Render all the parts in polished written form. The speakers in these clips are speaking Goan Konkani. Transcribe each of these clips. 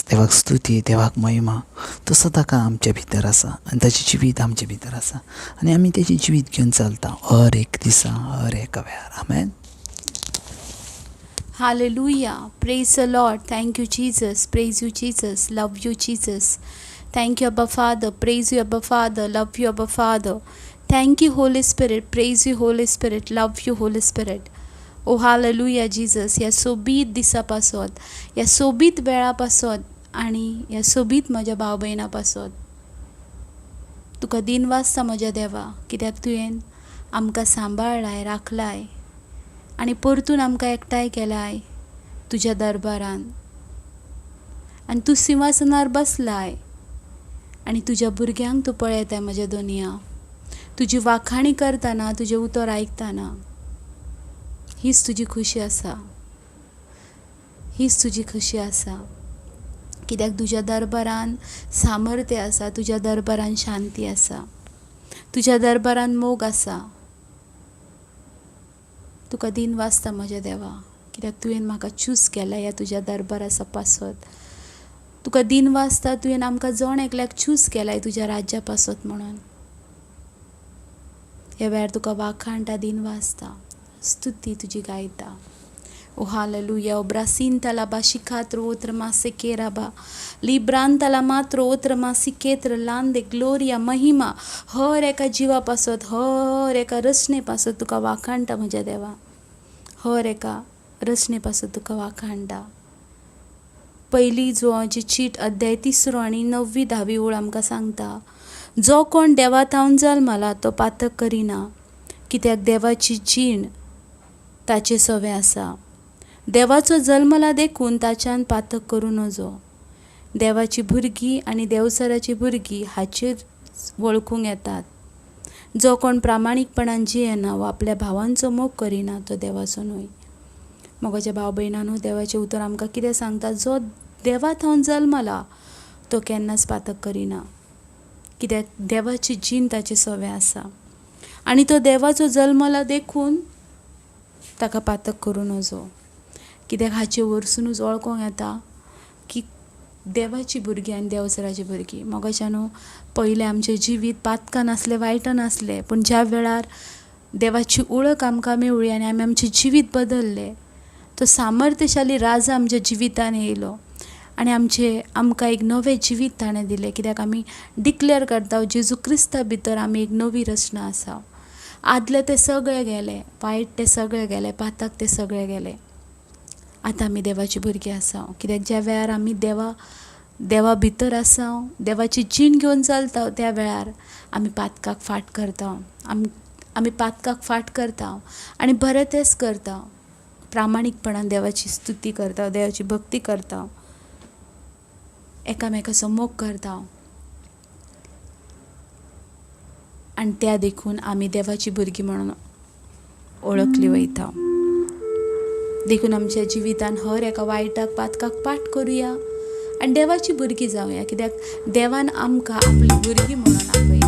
देवाक स्तुती, देवाक महिमा. तो सदांकाळ आमच्या भितर आसा आनी ताचें जिवीत आमचे भितर आसा आनी आमी तेजें जिवीत घेवन चलता हर एक दिसा, हर एका वेळार. आमेन. Hallelujah. Praise the Lord. Thank you, Jesus. Praise you, Jesus. Love you, Jesus. Thank you, Abba Father. Praise you, Abba Father. Love you, Abba Father. Thank you, Holy Spirit. Praise you, Holy Spirit. Love you, Holy Spirit. Oh, hallelujah, Jesus. ह्या सोबीत दिसा पासत, ह्या सोबीत वेळा पासत आनी ह्या सोबीत म्हज्या भाव भयणां पासत तुका दिनवासता म्हज्या देवा, कित्याक तुवें आमकां सांबाळ्ळाय, राखलाय आनी परतून आमकां एकठांय केलाय तुज्या दरबारान आनी तूं सिंवासनार बसलाय आनी तुज्या भुरग्यांक तूं पळयताय. म्हज्या दोनया, तुजी वाखाणी करतना, तुजें उतर आयकतना हीच तुजी खुशी आसा, हीच तुजी खुशी आसा, कित्याक तुज्या दरबारान सामर्थ्य आसा, तुज्या दरबारान शांती आसा, तुज्या दरबारान मोग आसा. तुका दिनवासता म्हज्या देवा, कित्याक तुवें म्हाका चूज केला ह्या तुज्या दरबारा पासत. तुका दिनवासता, तुवें आमकां जण एकल्याक चूज केलाय तुज्या राज्या पासत. म्हणून ह्या वेळार तुका वाखाणटा, दिनवासता, स्तुती तुजी गायता. O hallelujah. O brasinta la bashikatro otra masekeraba. Libranta la matro otra masiketra lande gloria महिमा हर एका जिवा पासत, हर एका रचने पासत तुका वाखाणटा म्हज्या देवा. हर एका रचने पासत तुका वाखाणटा. पयली जुवाची चीट, अध्याय तिसरो आनी णव्वी धावी ओळ आमकां सांगता, जो कोण देवा थावन जल्मला तो पातक करिना, कित्याक देवाची जीण ताचे सवें आसा. देवाचो जल्मला देखून ताच्यान पातक करूं नजो. देवाची भुरगीं आनी देवचाराची भुरगीं हाचेर वळखूंक येतात. जो कोण प्रामाणीकपणान जियेना वा आपल्या भावांचो मोग करिना तो देवाचो न्हय. मोगाच्या भाव भयणांनो, देवाचें उतर आमकां कितें सांगता? जो देवा थावन जल्मला तो केन्नाच पातक करिना, कित्याक देवाची जीण ताचे सवें आसा आनी तो देवाचो जल्मला देखून ताका पातक करूं नजो. कित्याक हाचे वरसुनूच वळखोंक येता की देवाची भुरगीं आनी देवचाराची भुरगीं. मोगाच्यानो, पयलें आमचें जिवीत पातकान आसलें, वायटान आसलें, पूण ज्या वेळार देवाची वळख आमकां मेवळी आनी आमी आमचें जिवीत बदल्लें, तो सामर्थ्यशाली राजा आमच्या जिवितान येयलो आनी आमचें आमकां एक नवें जिवीत ताणें दिलें. कित्याक आमी डिक्लेर करता, जेजू क्रिस्ता भितर आमी एक नवी रचना आसा. आदलें तें सगळें गेलें, वायट तें सगळें गेलें, पातक तें सगळें गेलें. आतां आमी देवाची भुरगीं आसा, कित्याक ज्या वेळार आमी देवा भितर आसा, देवाची जीण घेवन चलता, त्या वेळार आमी पातकाक फाट करता. आमी पातकाक फाट करता आनी बरें तेंच करता. प्रामाणीकपणान देवाची स्तुती करता, देवाची भक्ती करता, एकामेकाचो मोग करता आनी त्या देखून आमी देवाची भुरगीं म्हणून ओळखली वयता. देखून आमच्या जिवितान हर एका वायटाक, पातकाक पाठ करुया आनी देवाची भुरगीं जावया, कित्याक देवान आमकां आपली भुरगीं म्हणून आपयल्या.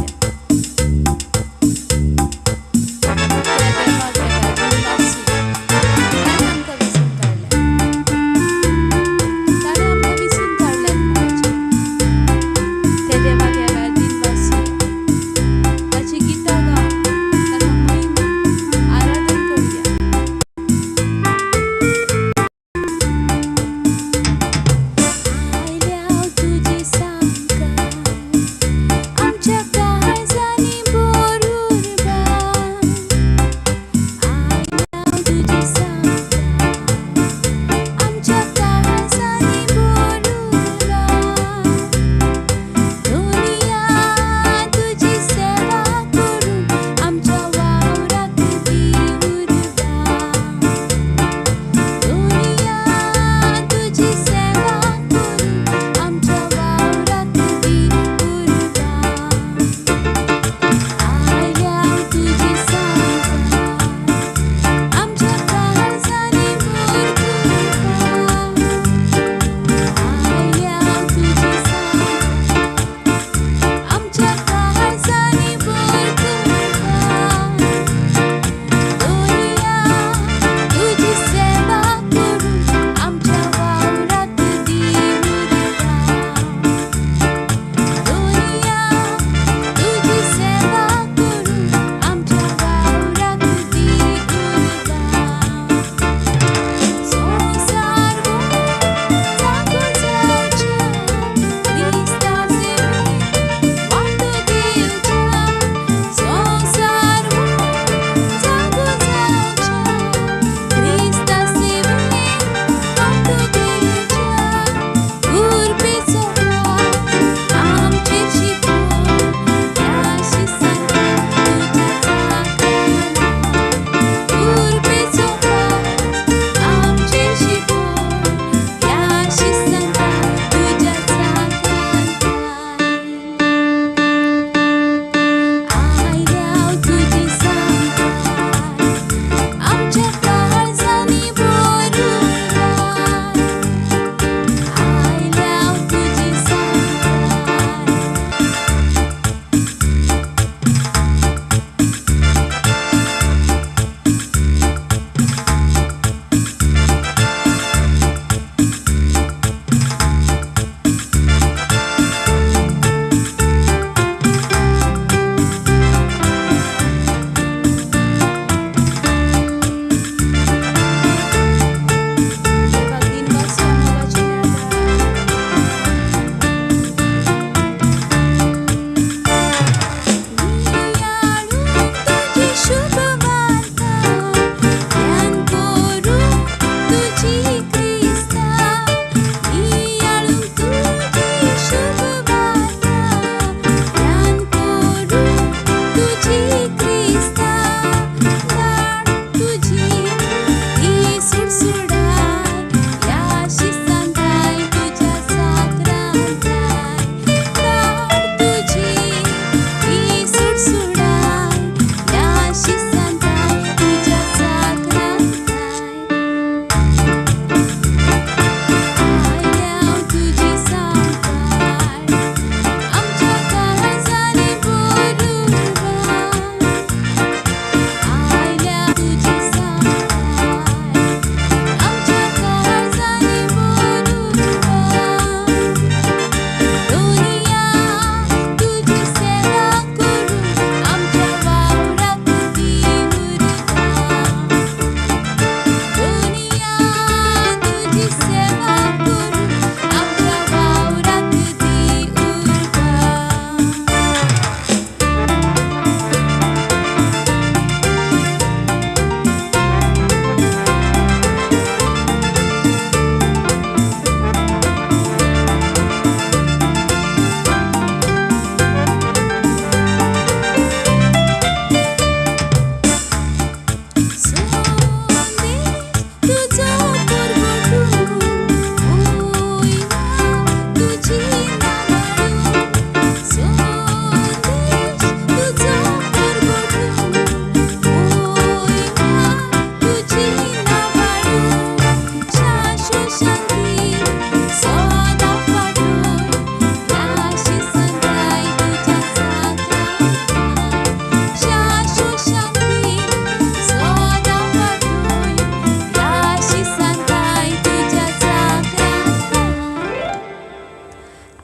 देवाक ताणें आमकां वेंचून काडल्या, ताणें आमकां वेंचून काडल्यात. त्या देवाक ह्या वेळार दिनवासूया, ताची गितां गावन ताका महिमा आराधन करुया. आयल्या तुजे सामकार आमच्या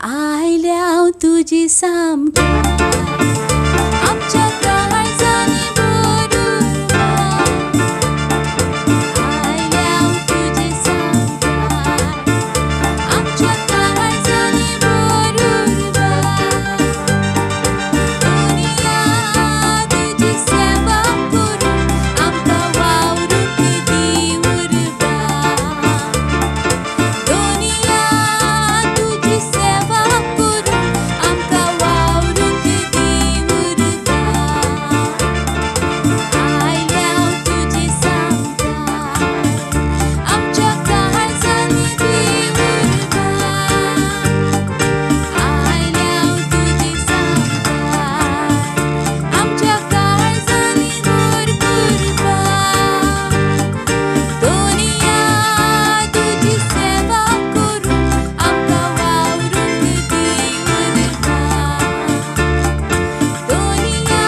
आयल्या तुजी सामकी आमच्या काळजांनी भरून आयल्या तुजी सामकी आमच्या काळजांनी भरून दुनिया तुजी सेवा करून आमकां वावरूंक दी उर्बा. दुनिया तुजी सेवा करून आमकां वावरूंक दी उर्बा. आयल्या तुजी सामकार आमच्या काळजांनी दी उर्बा. आयल्या तुजी सामकार आमच्या काळजांनी भर उर्बा. दुनिया तुजी सेवा करून आमकां वावरूंक दी उर्बा. दुनिया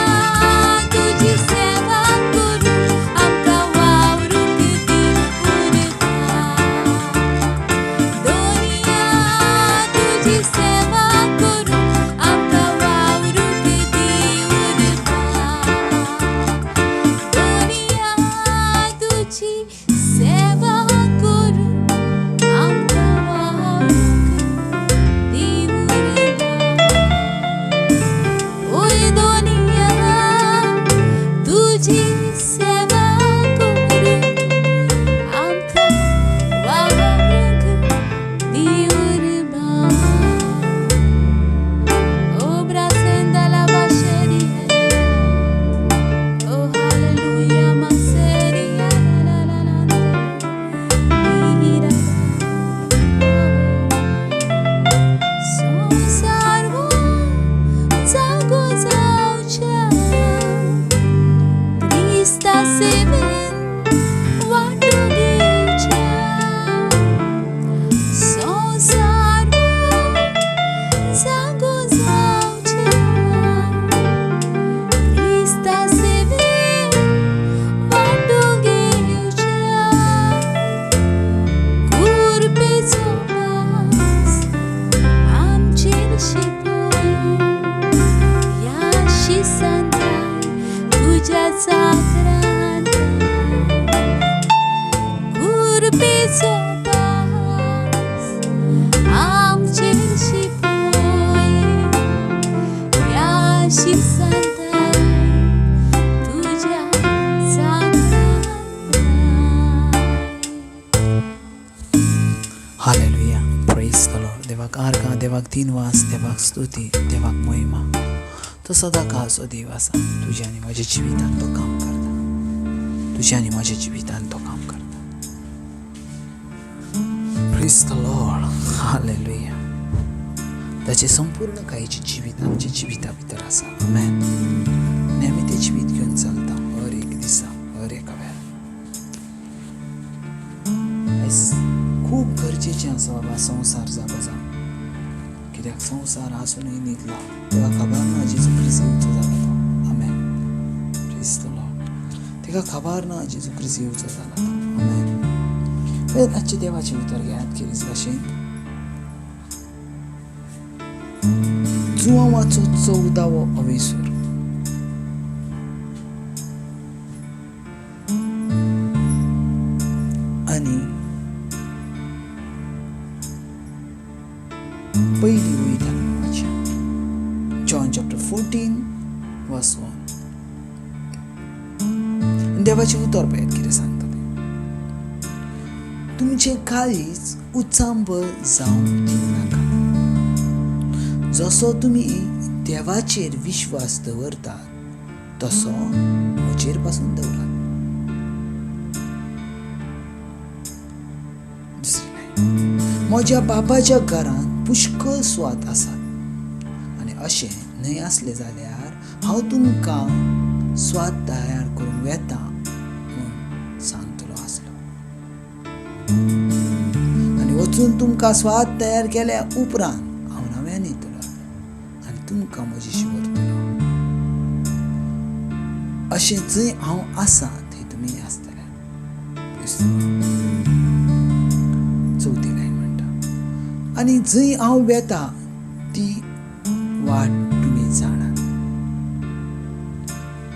तुजी सेवा करून आमकां वावरूंक दी उर्बा. दुनिया तुजी सेवा करून आमकां वावरूंक दी उर्बा. दुनिया तुजी सेवा करून आमकां वावरूंक दी उर्बा. ओय दुनिया तुजी सेवा करून आमकां वावरूंक दी उर्बा. ओ brasenda la basheria. Oh hallelujah maseria la la la la. संवसार जागो जावच्या क्रिस्ता सेवेन वांटो घेवच्या. संवसार जागो जावच्या क्रिस्ता सेवेन वांटो घेवच्या. कुरपेचो पास आमचेर शिंपय ह्या शिसांताय तुज्या चाकरांत. कुरपेचो पास आमचेर शिंपय ह्या शिसांताय तुज्या चाकरांत. Hallelujah, praise the Lord. देवाक आर्गां, देवाक दिनवास, देवाक स्तुती, देवाक महिमा. तो सदां काळचो देव आसा. तुज्या आनी म्हज्या जिवितांत तो काम करता. तुज्या आनी म्हज्या जिवितांत तो काम करता. Praise the Lord. Hallelujah. ताचें संपूर्ण काळीचें जिवीत आमच्या जिविता भितर आसा. आमेन. आनी आमी तें जिवीत घेवन चलता हर एक दिसा, हर एका वेळार. आयज खूब गरजेचें आसा बाबा संवसार जागो जावं, कित्याक संवसार आसुनूय न्हिदला. ताका खबर ना जेजू क्रिस्त येवचो जाला तो. आमेन. Praise the Lord. ताका खबर ना जेजू क्रिस्त येवचो जाला तो. आमेन. आजचें देवाचें उतर घेयात खेरीज भाशेन जुवांवाचो 14वो अवेसूर. आनी पयली वयता वाचया John chapter 14 verse 1. देवाचें उतर पळयात कितें सांगता तें. तुमचें काळीज उचांबळ जावंक दिवं नाका. जसो तुमी देवाचेर विश्वास दवरतात तसो म्हजेर पासून दवरात. दुसरी लायन, म्हज्या बापाच्या घरांत पुष्कळ स्वाद आसात आनी अशें न्हय आसलें जाल्यार हांव तुमकां स्वाद तयार करूंक वेता म्हूण सांगतलो आसलो. आनी वचून तुमकां स्वाद तयार केल्या उपरांत हांव नव्यान येतलो आनी तुमकां म्हजेशी व्हरतलो. अशें जंय हांव आसा थंय तुमी आसतले. चवथी लायन म्हणटा, आनी जंय हांव वेता ती वाट तुमी जाणात.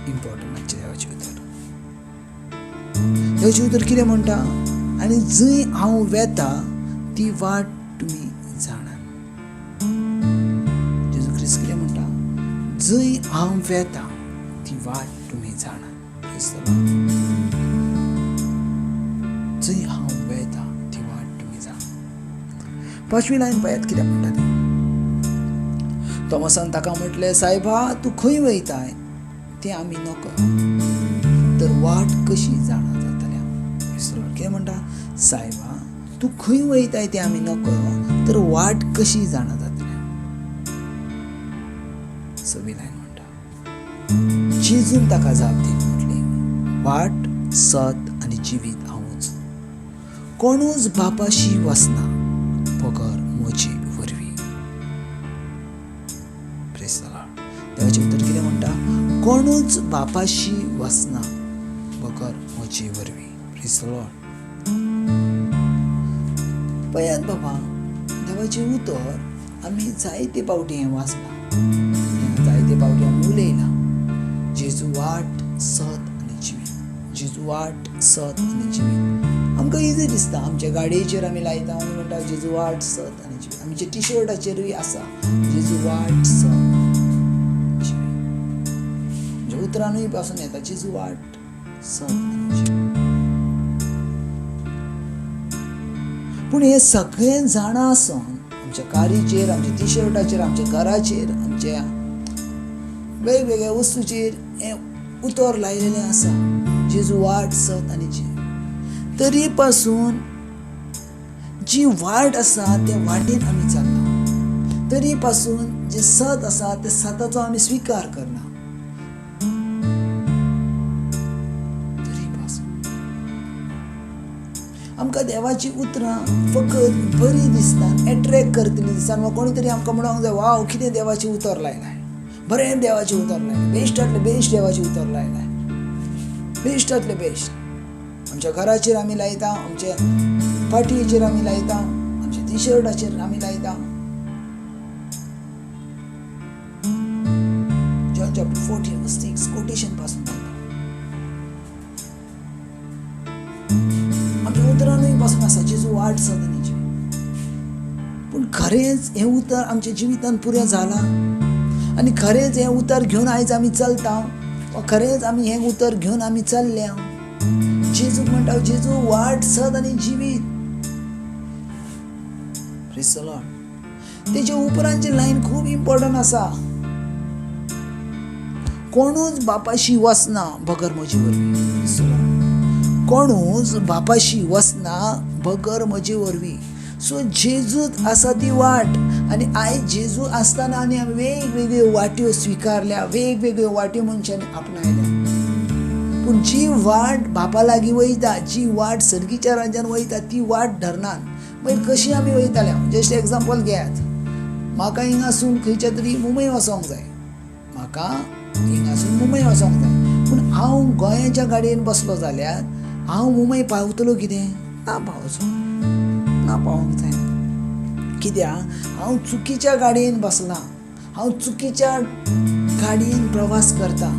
इम्पॉर्टंट मातशें देवाचें उतर. देवाचें उतर कितें म्हणटा? आनी जंय हांव वेता ती वाट तुमी जाणात. जेजू क्रिस्त कितें म्हणटा? जंय हांव वेता ती वाट तुमी जाणात. जंय हांव वेता ती वाट तुमी जाणात. पांचवी लायन पळयात कितें म्हणटा ती. थॉमसान ताका म्हटलें, सायबा तूं खंय वयताय तें आमी नकळ, तर वाट कशी जाणा जातल्या? कितें म्हणटा? सायबा तूं खंय वयताय तें आमी नकळ, तर वाट कशी जाणा जातल्या? सवी लायन म्हणटा, जेजून ताका जाप दिली म्हटली, वाट सत आनी जिवीत हांवूच, कोणूच बापाशी वचना बगर म्हजे वरवीं. Praise the Lord. देवाचें उतर कितें म्हणटा? कोणूच बापाशी वचना बगर म्हजे वरवीं. Praise the Lord. पळयात बाबा, देवाचें उतर आमी जायते पावटी हें वाचलां, जायते पावटी आमी उलयलां. जेजू वाट सत आनी जिवीत, जेजू वाट सत आनी जिवीत. आमकां इजी दिसता, आमच्या गाडयेचेर आमी लायता, आमी म्हणटा जेजू वाट सत आनी जिवीत. आमच्या टिशर्टाचेरूय आसा जेजू वाट सत जिवीत. म्हणजे उतरानूय पासून येता जेजू वाट सत आनी जिवीत. पूण हे सगळें जाणा आसून आमच्या कारीचेर, आमच्या टिशर्टाचेर, आमच्या घराचेर, आमच्या वेगवेगळ्या वस्तूचेर हें उतर लायलेलें आसा जेजू वाट सत आनी जिवीत. तरी पासून जी वाट आसा त्या वाटेन आमी चलना, तरी पासून जे सत आसा त्या सताचो आमी स्विकार करना, तरी पासून आमकां देवाची उतरां फकत बरी दिसता, एट्रेक्ट करतली दिसता. वा कोणी तरी आमकां म्हणूंक जाय, वाव कितें देवाचें उतर लायलां, बरें देवाचें उतर लायलें, बेश्टांतलें बेश्ट देवाचें उतर लायलां, बेश्टांतलें बेश्ट. आमच्या घराचेर आमी लायता, आमच्या पाटयेचेर आमी लायता, आमच्या टिशर्टाचेर आमी लायता. जॉन चॅप्टर 14:6 कोटेशन पासून लायता. आमच्या उतरानूय पासून आसा जेजू वाट सत आनी जिवीत. पूण खरेंच हें उतर आमच्या जिवितान पुरें जालां? आनी खरेंच हें उतर घेवन आयज आमी चलता? वा खरेंच आमी हें उतर घेवन आमी चल्ल्या? जेजूक म्हणटा, जेजू वाट सत आनी जिवीत. Praise the Lord. तेजे उपरांतची लायन खूब इम्पॉर्टंट आसा. कोणूच बापाशी वचना बगर म्हजे वरवीं. Praise the Lord. कोणूच बापाशी वचना बगर म्हजे वरवीं. सो जेजूच आसा ती वाट. आनी आयज जेजू आसतना आनी आमी वेगवेगळ्यो वाट्यो स्विकारल्या, वेगवेगळ्यो वाट्यो मनशांनी आपणायल्या. पूण जी वाट बापा लागीं वयता, जी वाट सर्गीच्या राज्यान वयता, ती वाट धरनात. मागीर कशी आमी वयताले? जस्ट एग्जाम्पल घेयात, म्हाका हिंगासून खंयच्या तरी मुंबय वचोंक जाय, म्हाका हिंगासून मुंबय वचोंक जाय, पूण हांव गोंयाच्या गाडयेन बसलो जाल्यार हांव मुंबय पावतलो कितें? ना पावचो, ना पावोंक जायना. कित्याक? हांव चुकीच्या गाडयेन बसलां, हांव चुकीच्या गाडयेन प्रवास करता.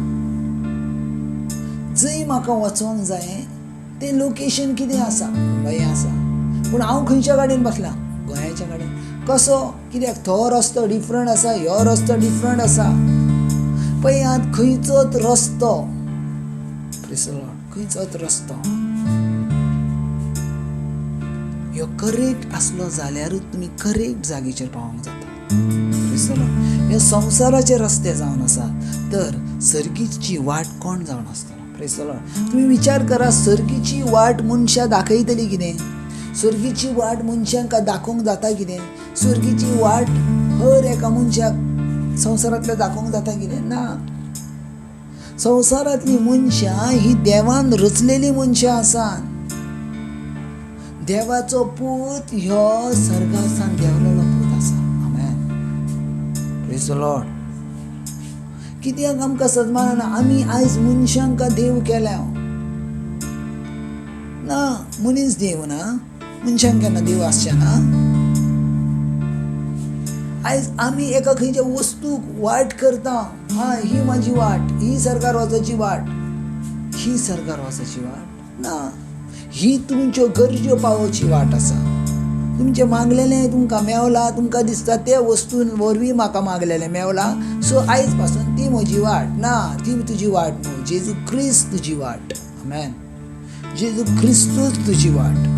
जंय म्हाका वचोंक जाय तें लोकेशन कितें आसा? मुंबय आसा. पूण हांव खंयच्या गाडयेन बसलां? गोंयाच्या गाडयेन. कसो? कित्याक तो रस्तो डिफरंट आसा, ह्यो रस्तो डिफरंट आसा. पळयात खंयचोच रस्तो, खंयचोच रस्तो ह्यो करेक्ट आसलो जाल्यारूच तुमी करेक्ट जागेचेर पावोंक जाता. हे संवसाराचे रस्ते जावन आसा, तर सर्गीची वाट कोण जावन आसतलो? Praise the Lord. तुमी विचार करा, सर्गीची वाट मनशां दाखयतली कितें? सर्गीची वाट मनशांक दाखोवंक जाता कितें? सर्गीची वाट हर एका मनशाक संवसारांतल्या दाखोवंक जाता कितें? ना. संवसारांतली मनशां ही देवान रचलेली मनशां आसात. देवाचो पूत ह्यो सर्गासान देंवलेलो पूत आसा. आमेन. Praise the Lord. कित्याक आमकां सदमाना आमी आयज मनशांक देव केल्या ना? मनीस देव ना, मनशांक केन्ना देव आसचे ना. आयज आमी एका खंयच्या वस्तूक वाट करता. हा, ही म्हाजी वाट, ही सरकार वचपाची वाट, ही सरकार वचपाची वाट ना. ही तुमच्यो गरज्यो पावोवची वाट आसा. तुमचें मागलेलें तुमकां मेवला, तुमकां दिसता ते वस्तून वरवीं म्हाका मागलेलें मेवला, सो आयज पासून ती म्हजी वाट ना. ती तुजी वाट न्हू, जेजू क्रिस्त तुजी वाट. आमेन. जेजू क्रिस्तूच तुजी वाट.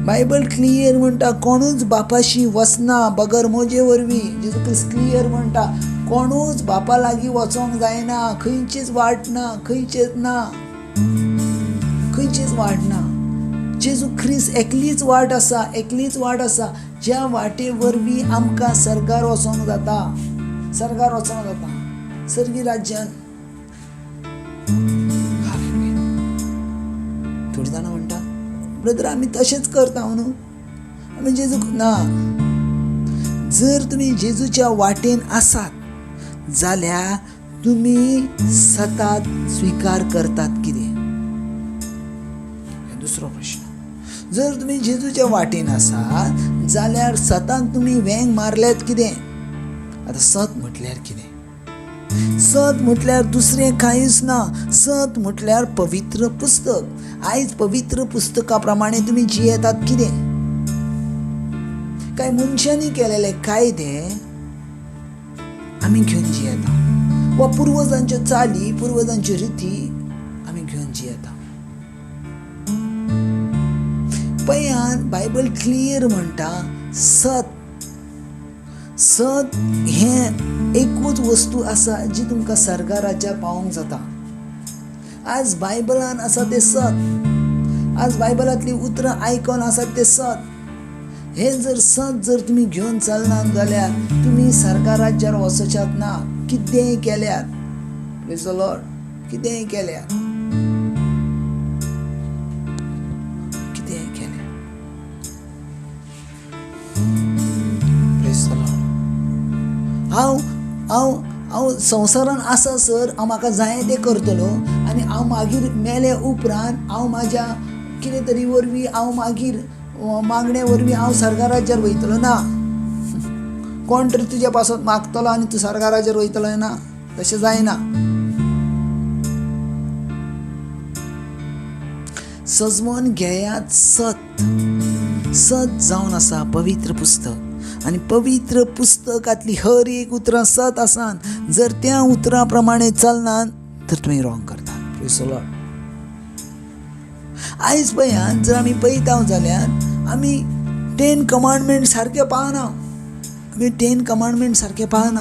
बायबल क्लियर म्हणटा, कोणूच बापाशी वचना बगर म्हजे वरवीं. जेजू क्रिस्त क्लियर म्हणटा, कोणूच बापा लागीं वचोंक जायना, खंयचीच वाट ना, खंयचीच ना, खंयचीच वाट ना. जेजू क्रिस्त एकलीच वाट आसा, एकलीच वाट आसा, ज्या वाटे वरवीं आमकां सर्गार वचोंक जाता, सर्गार वचोंक जाता, सर्गी राज्यान. थोडीं जाणां म्हणटा, ब्रदर आमी तशेंच करता न्हू, आमी जेजूक ना. जर तुमी जेजूच्या वाटेन आसात जाल्यार तुमी सतात स्विकार करतात कितें? दुसरो प्रश्न. जर तुमी जेजूच्या वाटेन आसात जाल्यार सताक तुमी वेंग मारल्यात कितें? आतां सत म्हटल्यार कितें? सत म्हटल्यार दुसरें कांयच ना. सत म्हटल्यार पवित्र पुस्तक. आयज पवित्र पुस्तका प्रमाणे तुमी जियेतात कितें? कांय मनशांनी केलेले कायदे आमी घेवन जियेता, वा पुर्वजांच्यो चाली, पुर्वजांच्यो रिती आमी घेवन जियेता. पयान बायबल क्लियर म्हणटा, सत सत हें एकूच वस्तू आसा जी तुमकां सर्गा राज्यार पावोवंक जाता. आज बायबलान आसा तें सत, आज बायबलांतलीं उतरां आयकून आसात तें सत. हें जर सत जर तुमी घेवन चलनात जाल्यार तुमी सर्गा राज्यार वचच्यात ना. कितेंय केल्यार, प्रेज the Lord, कितेंय केल्यार, कितेंय केल्यार, प्रेज the Lord. हांव हांव हांव संवसारान आसा सर हांव म्हाका जाय तें करतलो, आनी हांव मागीर मेले उपरांत हांव म्हाज्या कितें तरी वरवीं हांव मागीर मागणे वरवीं हांव सर्गा राज्यार वयतलो ना. कोण तरी तुज्या पासून मागतलो आनी तूं सर्गा राज्यार वयतलो ना, तशें जायना. सजमोन घेयात सत. सत जावन आसा पवित्र पुस्तक, आनी पवित्र पुस्तकांतली हर एक उतरां सत आसान. जर त्या उतरां प्रमाणे चलनात तर तुमी रॉंग करतात. Praise the Lord. आयज पळयात, जर आमी पळयता जाल्यार आमी 10 कमांडमेंट सारके पाळना, आमी 10 कमांडमेंट सारके पाळना,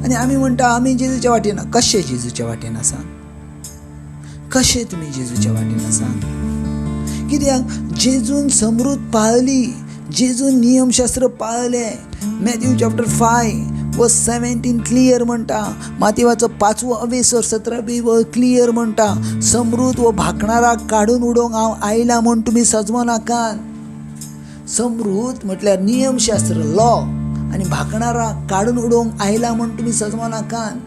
आनी आमी म्हणटा आमी जेजूच्या वाटेन. कशें जेजूच्या वाटेन आसा? कशें तुमी जेजूच्या वाटेन आसा? कित्याक जेजून समृद्ध पाळली, जेजून नियमशास्त्र पाळले. मॅथ्यू चॅप्टर 5:17 क्लियर म्हणटा, मातेवाचो 5वो अवेसर 17 क्लियर म्हणटा, समृद्ध व भाकणाराक काडून उडोवंक हांव आयला म्हूण तुमी सजमो नाकात. समृद्ध म्हटल्यार नियमशास्त्र, लॉ, आनी भाकणाराक काडून उडोवंक आयला म्हूण तुमी सजमो नाकात.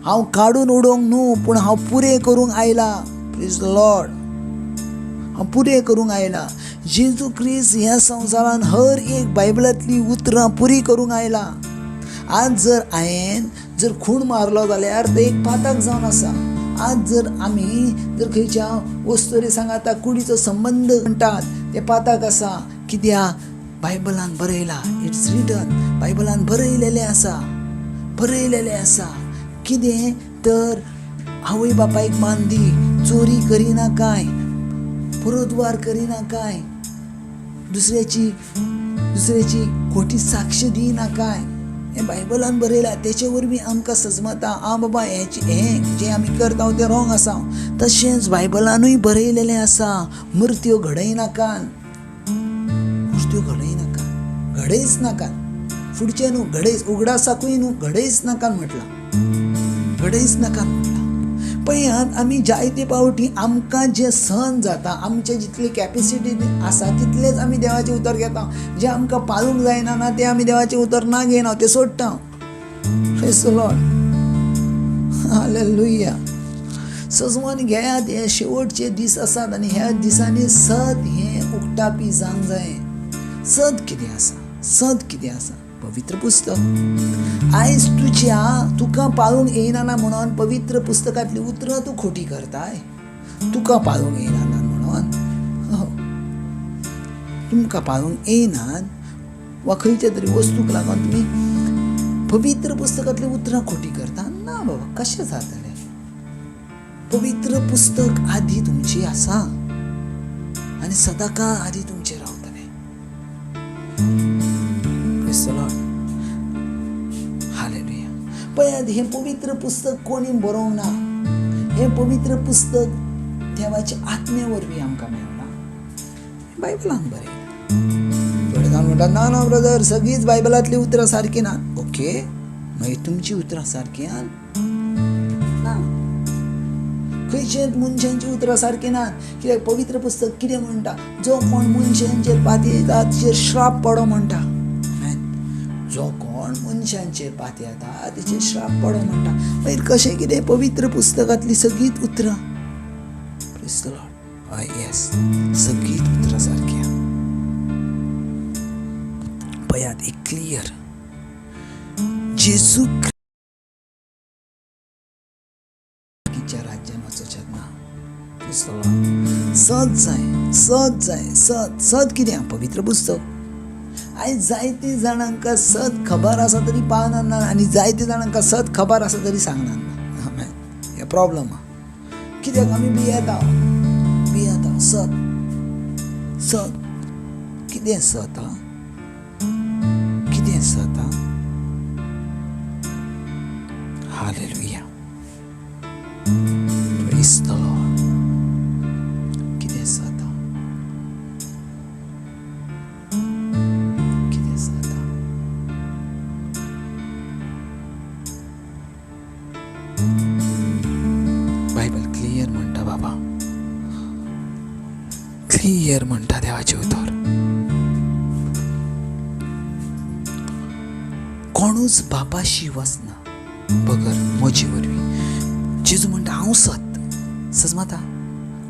हांव काडून उडोवंक न्हू, पूण हांव पुरें करूंक आयला. प्रेज the Lord. हांव पुरें करूंक आयला. जेजू क्रिस्त ह्या संवसारान हर एक बायबलांतली उतरां पुरी करूंक आयला. आज जर हांवें जर खूण मारलो जाल्यार तें एक पातक जावन आसा. आज जर आमी जर खंयच्या वस्तुरी सांगाता कुडीचो संबंद म्हणटात तें पातक आसा. कित्याक बायबलान बरयला, it's return, बायबलान बरयलेलें आसा, बरयलेलें आसा. कितें तर आवय बापायक मान दी, चोरी करिना काय, पुरोद्वार करिना काय, दुसऱ्याची दुसऱ्याची खोटी साक्ष दिना काय, हें बायबलान बरयलां. तेचे वरवीं आमकां सजमता, आं बाबा हें जें आमी करता तें रॉंग आसा. तशेंच बायबलानूय बरयलेलें आसा, मुर्त्यो घडयनाकात, मुर्त्यो घडयनाकात, घडयच नाकात, फुडचें न्हू घडयच, उगडासाकूय न्हू, घडयच नाकात म्हटलां, घडयच नाकात म्हटलां. पळयात, आमी जायते पावटी आमकां जें सहन जाता, आमचे जितली कॅपेसिटी आसा तितलेंच आमी देवाचें उतर घेता. जें आमकां पाळूंक जायना ना तें आमी देवाचें उतर ना घेयना, तें सोडटा. Praise the Lord. हालेलुया. सजमान घेयात, हे शेवटचे दीस आसात आनी ह्या दिसांनी सत हें उक्तापी जावंक जाय. सत कितें आसा? सत कितें आसा? पवित्र पुस्तक. आयज तुज्या तुका पाळूंक येयना ना म्हणून पवित्र पुस्तकांतली उतरां तूं खोटी करताय. तुका पाळूंक येयना ना म्हणून, तुमकां पाळूंक येयनात वा खंयच्या तरी वस्तूक लागून तुमी पवित्र पुस्तकांतली उतरां खोटी करता. ना बाबा, कशें जातलें? पवित्र पुस्तक आदी तुमची आसा आनी सदांकाळ आदी तुमचें रावतलें. Praise the Lord. Hallelujah. पळयात, हें पवित्र पुस्तक कोणी बरोवंक ना. हें पवित्र पुस्तक देवाच्या आत्म्या वरवीं आमकां मेळना, बायबलान बरयलां. थोडे जाण म्हणटात ना ना ब्रदर, सगळींच बायबलांतलीं उतरां सारकीं ना. ओके, मागीर तुमचीं उतरां सारकीं ना? खंयचेच मनशांची उतरां सारकीं ना. कित्याक पवित्र पुस्तक कितें म्हणटा? जो कोण मनशांचेर पातयेता तिचेर श्राप पडो म्हणटा. जो कोण मनशांचेर पातयेता तिचेर श्राप पडो म्हणटा. मागीर कशें कितें पवित्र पुस्तकांतलीं सगळींच उतरां? Praise the Lord. हय, येस, सगळींच उतरां सारकीं. पळयात, एक क्लियर जेजू राज्यान वचोचें ना. सत जाय, सत जाय, सत. सत कितें? पवित्र पुस्तक. आयज जायते जाणांक सत खबर आसा तरी पाळना ना, आनी जायते जाणांक सत खबर आसा तरी सांगना ना. हे प्रॉब्लम आहा. कित्याक आमी भियेता, भियेता. सत, सत कितें? सत आं, कितें सत आं? Hallelujah. Praise the Lord. कितें सत? कितें सत? बायबल क्लियर म्हणटा बाबा, क्लियर म्हणटा देवाचें उतर. कोणूच बापाशी वचना बगर म्हजे वरवीं. जेजू म्हणटा हांव सत. सजमाता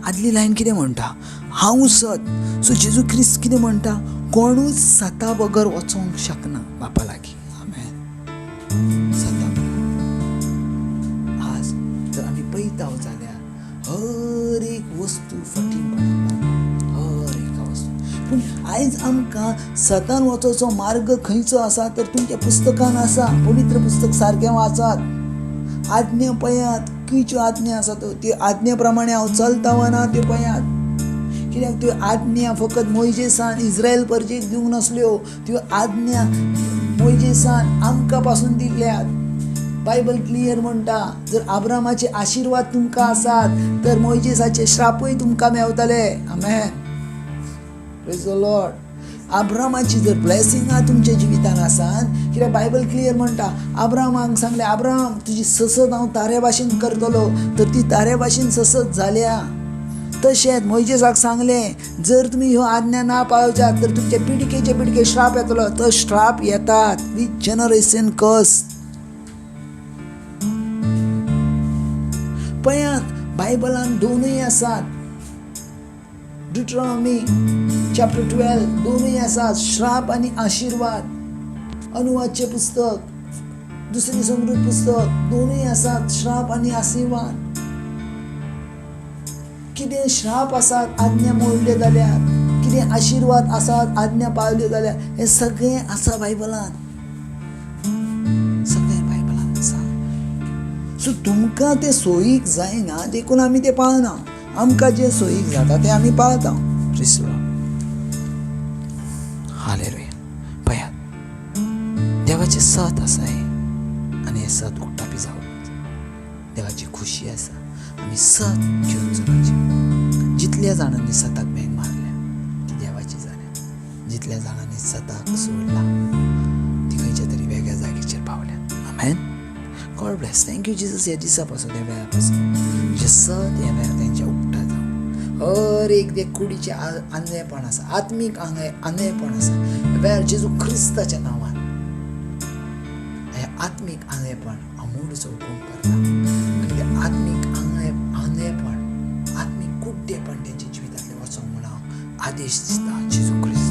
आदली लायन कितें म्हणटा? हांव सत. सो जेजू क्रिस्त कितें म्हणटा? कोणूच सता बगर वचोंक शकना बापा लागीं. आमेन. सता बगर. आज जर आमी पळयता जाल्यार हर एक वस्तू फटींग पडटा, हर एका वस्तू. पूण आयज आमकां सतान वचोचो मार्ग खंयचो आसा तर तुमच्या पुस्तकान आसा. पवित्र पुस्तक सारकें वाचात, आज्ञा पळयात, खंयच्यो आज्ञा आसा त्यो आज्ञा प्रमाणे हांव चलता वा ना त्यो पळयात. कित्याक त्यो आज्ञा फकत मोयजेसान इस्रायल परजेक दिवंक नासल्यो, त्यो आज्ञा मोयजेसान आमकां पासून दिल्यात. बायबल क्लियर म्हणटा, जर आब्रामाचे आशिर्वाद तुमकां आसात तर मोयजेसाचे श्रापूय तुमकां मेवतले. आमेन. Praise the Lord. आब्रामाची जर ब्लेसिंगां तुमच्या जिवितान आसात, कित्याक बायबल क्लियर म्हणटा, आब्रामाक सांगलें, आब्राम तुजी ससत हांव ताऱ्या भाशेन करतलो, तर ती ताऱ्या भाशेन ससत जाल्या. तशेंच मोयजेसाक सांगलें, जर तुमी ह्यो आज्ञा ना पाळोवच्यात तर तुमचे पिडकेचे पिडके श्राप येतलो. तर श्राप येतात विथ जनरेशन कस. पळयात, बायबलान दोनूय आसात. ड्युट्रॉनॉमी चॅप्टर 12 दोनूय आसात, श्राप आनी आशिर्वाद. अनुवादचें पुस्तक, दुसरी समृद्ध पुस्तक, दोनूय आसात, श्राप आनी आशिर्वाद. कितें श्राप आसात आज्ञा मोडल्यो जाल्यार, कितें आशिर्वाद आसात आज्ञा पाळल्यो जाल्यार, हें सगळें आसा बायबलान, सगळें बायबलान आसा. सो तुमकां तें सोयीक जायना देखून आमी तें पाळना. आमकां जें सोयीक जाता तें आमी पाळता. Praise the Lord. Hallelujah. पळयात, देवाचें सत आसा हें, आनी हें सत उक्तापी जावप देवाची खुशी आसा. आमी सत घेवन चलपाचें. जितल्या जाणांनी सताक बँग मारल्या ती देवाची जाल्या, जितल्या जाणांनी सताक सोडला ती खंयच्या तरी वेगळ्या जागेचेर पावल्या. आमेन. God bless. Thank you Jesus. ह्या दिसा पासून, ह्या वेळा पासून तुजें सत ह्या वेळार तेंच्या उक्ता जावं. हर एक ते कुडीचें आंधळेपण आसा, आत्मीक आंधळेपण आसा, ह्या वेळार जेजू क्रिस्ताच्या नांवान हें आत्मीक आंधळेपण आमोडचो हुकूम करता आनी तें आत्मीक आंधळेपण, आत्मीक कुड्डेपण तेंच्या जिवितांतलें वचोंक म्हूण हांव आदेश दिता जेजू क्रिस्त.